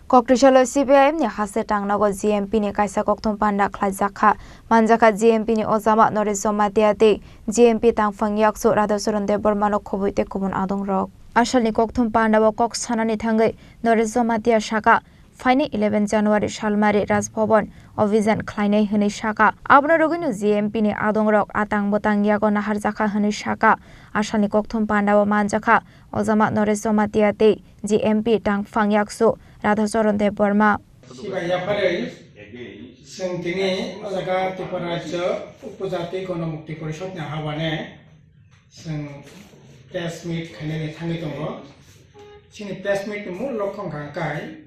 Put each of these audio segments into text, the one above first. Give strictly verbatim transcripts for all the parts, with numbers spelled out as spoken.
Koktwsalo C P I M ni haste tangnago G M P ni kaisa kokthum panda khlaijakha. Manjakha G M P ni ojama Noresh Jamatia tei G M P tangphang yaksu Radhacharan Debbarmano khobwi tei kubun adongrok. Asalni kokthum pandao kok sanani thangwi Noresh Jamatia saka, phaini eleven January salmari Raj Bhavan obhijan khlainai hwnwi saka. Abono rwgwino G M P ni adongrok atang bwtang yago naharjakha hwnwi saka. Asalni kokthum pandao manjakha ojama Noresh Jamatia tei G M P tangphang yaksu Radhacharan Debbarma. Sibai yapharwi chwng tini o jaga Tripura Rajya Upojati Gonomukti Porishod ni habane chwng press meet khainani thangwi tongo. Chini press meet ni mul lokho wngkha kai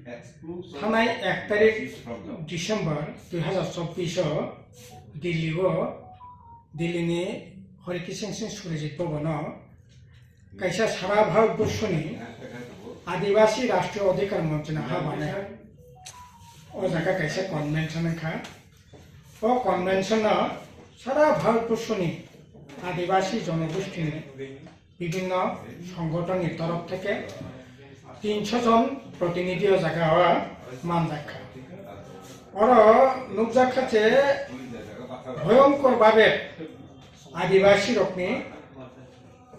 thanai ek tarik December dui hazar chobbish o Delhi o, Delhi ni Hari Kishan Singh Surajit Bhavan o kaisa sara Bharat Borshoni Adivasi Rashtriya Adhikar Monch ni habane o jaga kaisa convention wngkha. O convention o sara Bharat Borshoni Adivasi Jonogoshti ni bibhinno songothon ni torof theke tinsho jon protinidhi o jaga o manjakha. Oro nukjakha je bhoyonkor bhabe Adivasi rokni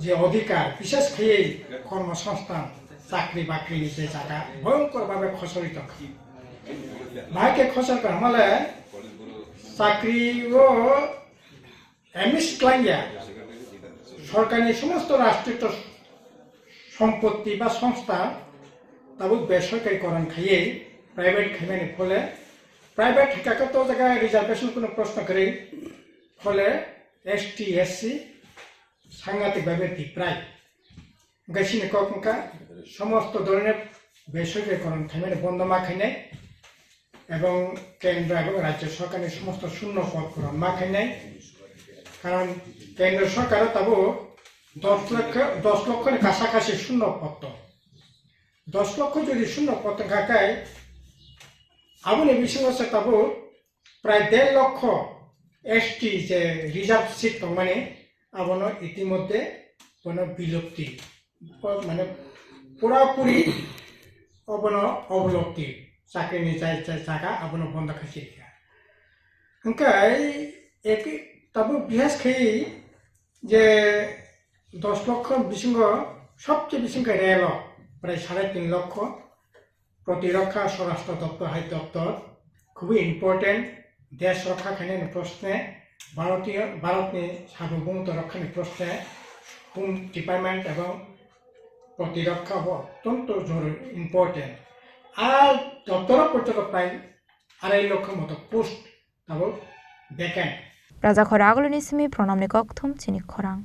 je odhikar, bishes khaiwi kormosongsthan, chakri bakri ni je jaga bhoyonkor bhabe khosori tongkha. Bahai khe khosor kha hwnmale chakri o emis khlaiya sorkarni somosto rashtrito sompotti ba songstha tabuk besorkarikoron khaiwi private khaimani phole, private hwnkha khe to jaga reservation kuno proshno kwrwi, phole S T, S C sangatik bhabe diprai. Hwnkhe chini kok wngkha somosto dhoroner besorkarikoron khaimani bondo ma khainai ebong kendro ebong rajyo sorkarni somosto shunno pod puron ma khainai. Karon kendro sorkaro tabuk dos lokho, dos lokhoni kasa kasi shunno pod tong. Dos lokho jodi shunno pod wngkha khe aboni bisingo se tabuk prai der lokho S T je reserve seat tongmani abono itimodhye bono bilupti, bo mane purapuri obono obolopti, chakrini ja-, ja-, jaga abono bondo khai sirikha. Hwnkhe eki tabuk bihas khai je dos lokho bisingo sobse bising khe relo prai sare tin lokho, protirokha, swarashtra doptor, hai doptor, khubui important, desh rokha khainani proshne, Bharatiyo, Bharatni sarbobomoto rokhani proshne, Home Department ebong protirokha bo ottonto joruri, important. Ar doptoro porjonto prai arai lokho moto post tabuk vacant. Raja Khorang Aguluni simi Pranamni kokthum chini khorang.